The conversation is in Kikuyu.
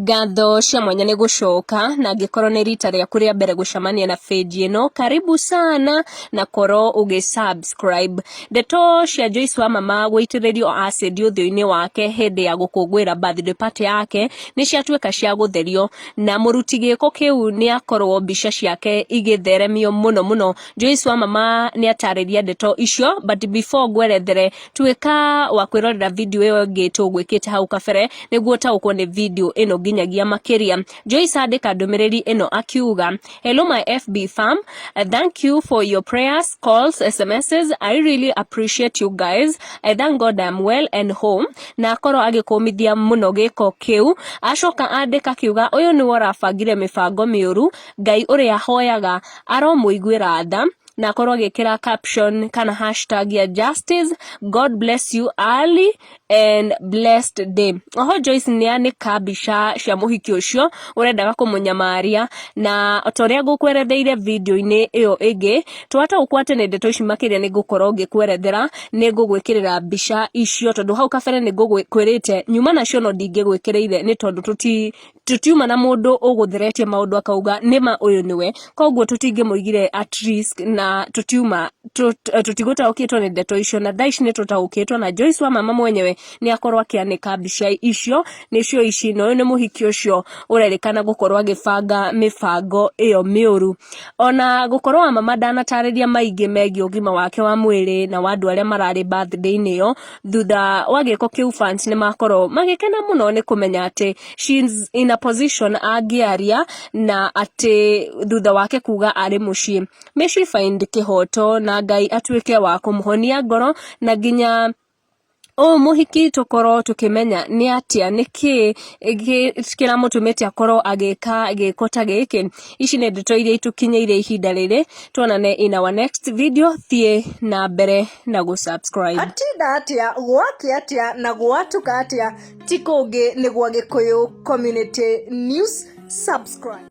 Ngatho cia mwanya nĩ gũcoka, na angĩkorwo nĩ rita rĩaku rĩa mbere gũcemania na page ĩno, karibu sana na korwo ũgĩ subscribe. Ndeto cia Joyce wa mama gũitĩrĩrio acid ũthiũ-inĩ wake hĩndĩ ya gũkũngũĩra birthday party yake nĩ ciatuĩka cia gũtherio, na mũruti gĩko kĩu nĩ akorwo mbica ciake igĩtheremio mũno mũno. Joyce wa mama nĩ atarĩria ndeto icio, but before ngwerethere, tuĩka wa kwĩrorera video ĩyo ĩngĩ tũgwĩkĩte hau kabere nĩguo ũtaũkwo nĩ video ĩno nginyagia makĩria. Joyce andĩka ndũmĩrĩri ĩno akiuga, "Hello my FB fam, thank you for your prayers, calls, SMSs. I really appreciate you guys. I thank God I'm well and home." Na akorwo agĩkũmithia mũno gĩko kĩu, acoka andĩka akiuga, "Ũyũ nĩwe ũrabangire mĩbango mĩũru, Ngai ũrĩa hoyaga aromũiguĩra tha," na akorwo agĩkĩra caption kana hashtag ya justice, "God bless you early and blessed day." Oho Joyce nĩ anĩka mbica cia mũhiki ũcio ũrendaga kũmũnyamaria, na ta ũrĩa ngũkweretheire video-inĩ ĩyo ĩngĩ, twataũkwo atĩ nĩ ndeto ici makĩria nĩ ngũkorwo ngĩkwerethera, nĩ ngũgwĩkĩrĩra mbica icio, tondũ hau kabere nĩ ngũkwĩrĩte nyuma nacio no ndingĩgwĩkĩrĩire nĩ tondũ tũtiuma na mũndũ ũgũtheretie maũndũ akauga nĩma ũyũ nĩwe, koguo tũtingĩmũigire at risk na tũtiuma tũtigũtaũkĩtwo nĩ ndeto icio. Na thaa ici nĩ tũtaũkĩtwo, na Joyce wa mama mwenyewe nĩ akorwo akĩanĩka mbica icio, nĩcio ici, na ũyũ nĩ mũhiki ũcio ũrerĩkana gũkorwo agĩbanga mĩbango ĩyo mĩũru. Ona gũkorwo wa mama ndanatarĩria maingĩ megiĩ ũgima wake wa mwĩrĩ na wa andũ arĩa mararĩ birthday-inĩ ĩyo, thutha wa gĩko kĩu fans nĩ makorwo magĩkena mũno nĩ kũmenya atĩ she's in a position angĩaria, na atĩ thutha wake kuga arĩ mũciĩ. May she find kĩhoto na Ngai atuĩke wa kũmũhonia ngoro, na nginya ũũ mũhiki tũkorwo tũkĩmenya nĩ atĩa, nĩkĩ kĩramũtũmĩte akorwo agĩka gĩko ta gĩkĩ. Ici nĩ ndeto iria itũkinyĩire ihinda rĩrĩ. Tuonane in our next video. Thiĩ na mbere na gũ-subscribe. Atinda atĩa, gwake atĩa na gwatuka atĩa, ti kũngĩ nĩ gwa Gĩkũyũ Community News. Subscribe.